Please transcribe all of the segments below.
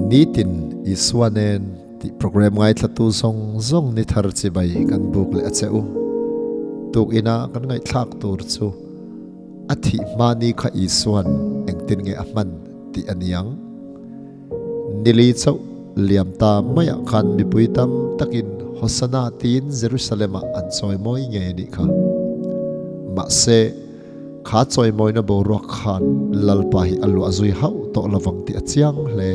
Nitin Isua nen tih program ngaithlatu zawng zawng ni thar chibai kan buk leh a che u. Tukina kan ngaihthlak tur chu a thih hma ni kha Isuan engtin nge a hman tih a ni ang. Nili chauh liam ta maiah khan mipui tam takin Hosana tiin Jerusalem-ah an chawimawi ngei a nih kha. Mahse, kha chawimawina boruak khan Lalpa hi a luah zui hauh tawh lovang tih a chiang hle.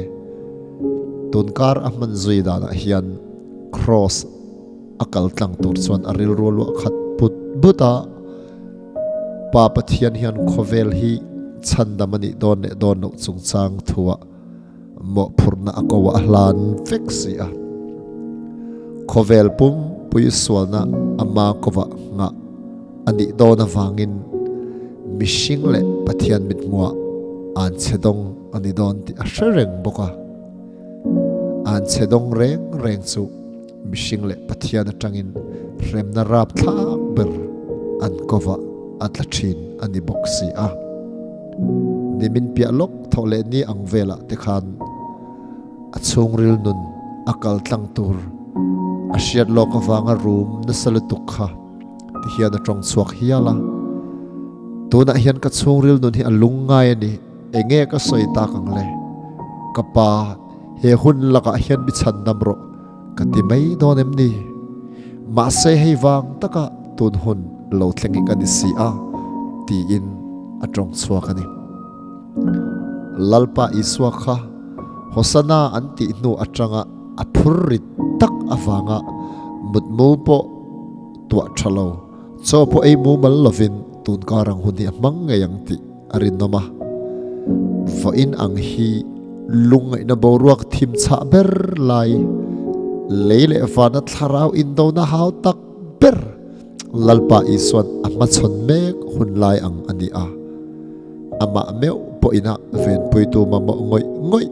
Tunkar a hman zui danah hian Kraws a kal tlang tur chuan a rilru a luah khat but but a. Pa Pathian hian khawvel hi chhandam a nih dawn leh dawn loh chungchang thuah mawhphurhna a ko a hlan vek si a. Khawvel pumpui sualna ama kovah nghah a nih dawn avangin mihring leh Pathian mithmuah an chhe dawng a ni dawn tih a hre reng bawk a. An chhe dawng reng reng chu Mihring leh Pathian atangin hremna rapthlak ber an kovah a tla thin a ni bawk si a. Nimin piah lawk thawh leh ni ang velah te khan a chhungril nun a kal tlang tur a hriat lawk avanga rum nasa lutuk kha ti hian a tawng chhuak hial a. Tunah hian ka chhungril nun hi a lungngai a ni, enge ka sawi tak ang le? Ka pa he hun lakah hian mi chhandam rawh. Ka ti mai dawn em ni? Mahse hei vang taka tun hun lo thleng hi ka ni si a, tiin a tawng chhuak a ni. Lalpa Isua kha Hosana an tih hnu atanga a phur rit tak avanga mutmu pawh tuah tha lo, chaw pawh ei mumal lovin tun kar ang hun hi a hmang ngei ang tih a rinawm a. Vawiin ang hi lungngaihna boruak thim chhah ber lai, lei leh vana thlarau indona hau tak ber Lalpa Isuan a hmachhawn mek hun lai ang a ni a. Amah meuh pawhina venpuitu mamawh ngawih ngawih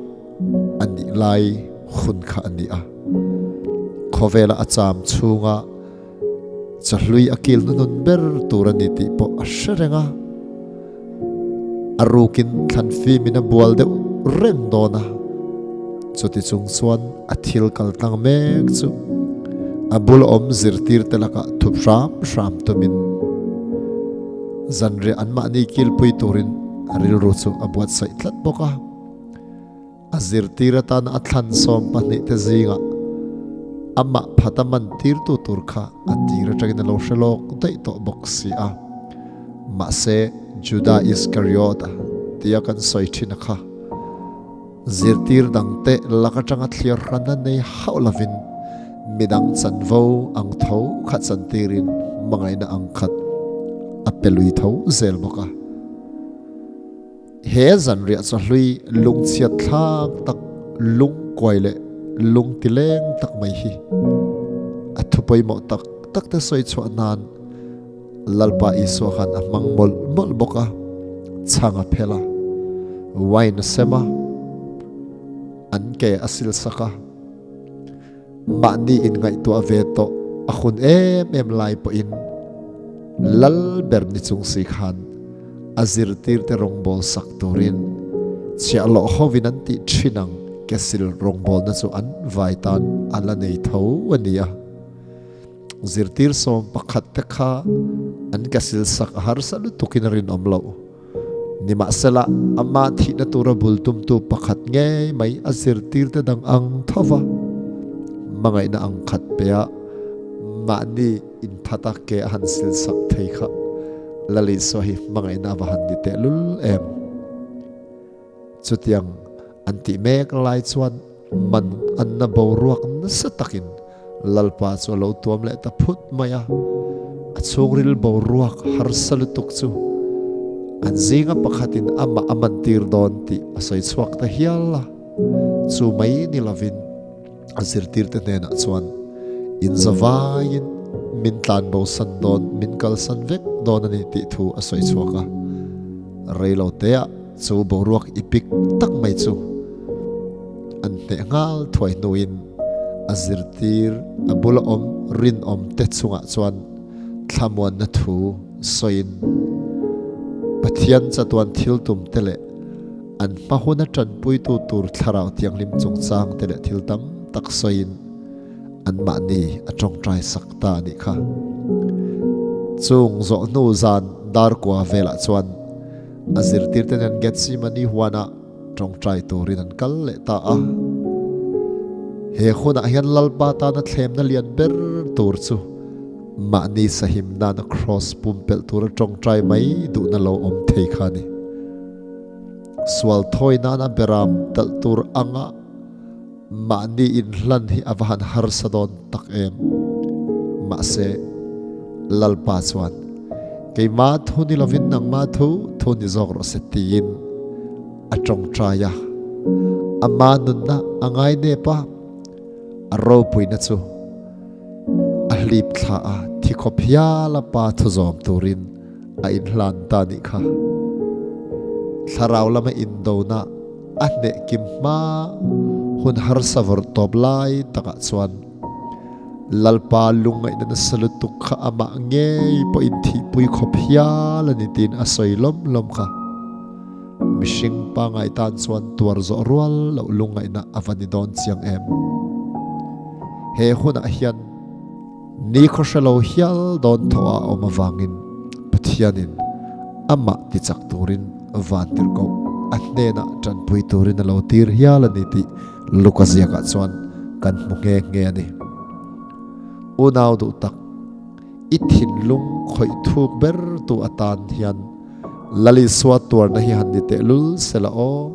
a nih lai hun kha a ni a. Khawvela a cham chhunga Chahlui a kil hnunun ber tur a ni tih pawh a hre reng a. A rukin thlan fimin a bual deuh reng dawn a. Chuti chung chuan a thil kal tlang mek chu a bul awm zirtir te lakah thup hram hram tumin zanriah anmahni kilpui turin a rilru chu a buatsaih tlat bawk a. A zirtir atana a thlan 12 te zingah amah phata man tirtu tur kha a tir atangin a lo hre lawk daih tawh bawk si a. Mahse, Juda Iskariot-a tia kan sawi thin a kha zirtir dangte lak atanga thlir hran a nei hauh lovin midang chanvo ang tho kha chantirin hmangaihna ang khat a pe lui tho zel bawk a. He zanriah chahlui lungchhiat thlak tak, lungkuai leh lungtileng tak mai hi a thu pawimawh tak tak te sawi chhuah nan Lalpa Isua khan a hmang mawlh mawlh bawk a, chhang a phel a, wine a sem a, an ke a sil sak a, Mahni inngaihtuah ve tawh a hun em em lai pawhin Lal ber ni chung si khan a zirtirte rawngbâwl sak turin chhiahhlawh hovin an tih thin ang kesil rawngbâwlna chu an vai tan a la nei tho a ni a. Zirtir 11 te kha an kesil sak a harsa lutukin a rinawm loh. Nimahsela, amah thihna tura bul tumtu pakhat ngei mai a zirtirte dang ang tho va, hmangaihna ang khat pea mahni inphata ke a han silsak thei kha Lalisua hi hmangaihna a va han ni tehlul em! Chutiang an tih mek lai chuan man anna boruak nasa takin Lalpa chu a lo tuam leh ta phut mai a. A chhungril boruak harsa lutuk chu an zinga pakhatin amah a mantir dawn tih a sawi chhuak ta hial a. Chu mai ni lovin a zirtirte hnenah chuan inzavaiin min tlanbosan dawn, min kalsan vek dawn a ni tih thu a sawi chhuak a. Reiloteah chu boruak ipik tak mai chu an hneh nghal thuai hnuin a zirtir a bula awm rinawm te chungah chuan thlamuanna thu sawiin Pathian chatuan thil tum te leh. An hma huna ṭanpuitu tur Thlarau Thianghlim chungchang te leh thil tam tak sawiin anmahni a ṭawngṭai sak ta a nih kha. Chung zawh hnu zan dar kua velah chuan a zirtirte nen Gethsemane huanah ṭawngṭai turin an kal leh ta a. He hunah hian Lalpa tana thlemna lian ber tur chu mahni sahim nana kraws pumpelh tura ṭawngṭai mai duhna lo awm thei kha a ni. Sual thawi nana beram talh tur anga mahni inhlan hi a va han harsa dawn tak em. Mahse, Lalpa chuan, Keima thu ni lovin nangma thu thu ni zawk rawh se tiin a tawngtai a. Ama nunna a ngai nep a, a ropuina chu a hlip thla a, thikhawp hiala Pa thu zawm turin a inhlan ta nih kha. Thlarau lama indona a hneh kim hma hun harsa vawrh tawp lai takah chuan Lalpa lungngaihna nasa lutuk kha amah ngei pawhin thihpui khawp hial a ni tiin a sawi lawm lawm kha. Mihring pangngai tan chuan tuar zawh rual loh lungngaihna a va ni dawn chiang em. He hunah hian Ni khaw hre lo hial dawn tho a awm avangin Pathianin amah tichak turin van tirhkoh a hnenah tanpui turin a lo tir hial a ni tih Luka ziakah chuan kan hmu nghe nghe a ni. Unau duh tak, i thinlung khawih thuk ber tu atan hian Lal Isua tuarna hi han ni tehlul sela aw.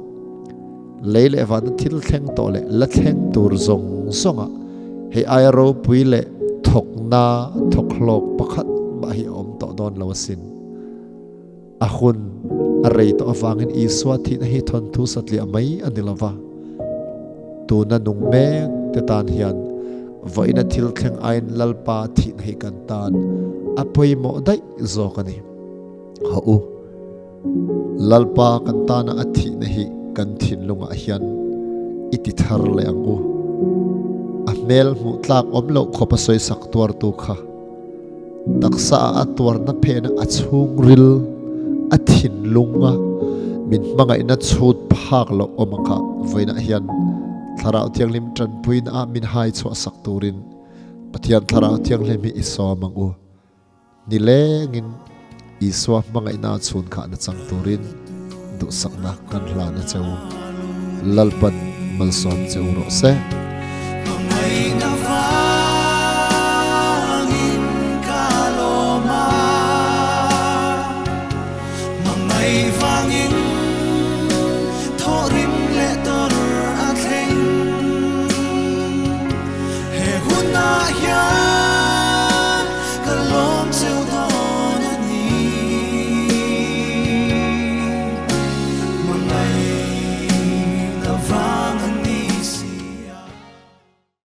Lei leh vana thil thleng tawh leh la thleng tur zawng zawngah hei aia ropui leh thawkna thawk hlawk pakhat mah hi a awm tawh dawn lo asin. A hun a rei tawh avangin Isua thihna hi thawnthu satliah mai a ni lova, tuna nung mek te tan hian vawiina thil thleng aiin Lalpa thihna hi kan tan a pawimawh daih zawk a ni. Hawh u. Lalpa kan tana a thihna hi kan thinlungah hian i ti thar leh ang u. A hmel hmuh tlak awm loh khawp a sawisak tuartu kha taksa ah a tuarna phena a chhungril a thinlunga min hmangaihna chhut phak loh awm ang kha vawiinah hian Thlarau Thianghlim tanpuina ah min hai chhuahsak turin Pathian Thlarau Thianghlim hi i sawm ang u. Nilengin Isua hmangaihna chhun khahna chang turin duhsakna kan hlan a che u. Lalpan malsawm che u rawh se. Hmangaihna vangin ka lawm a, hmangaih vangin.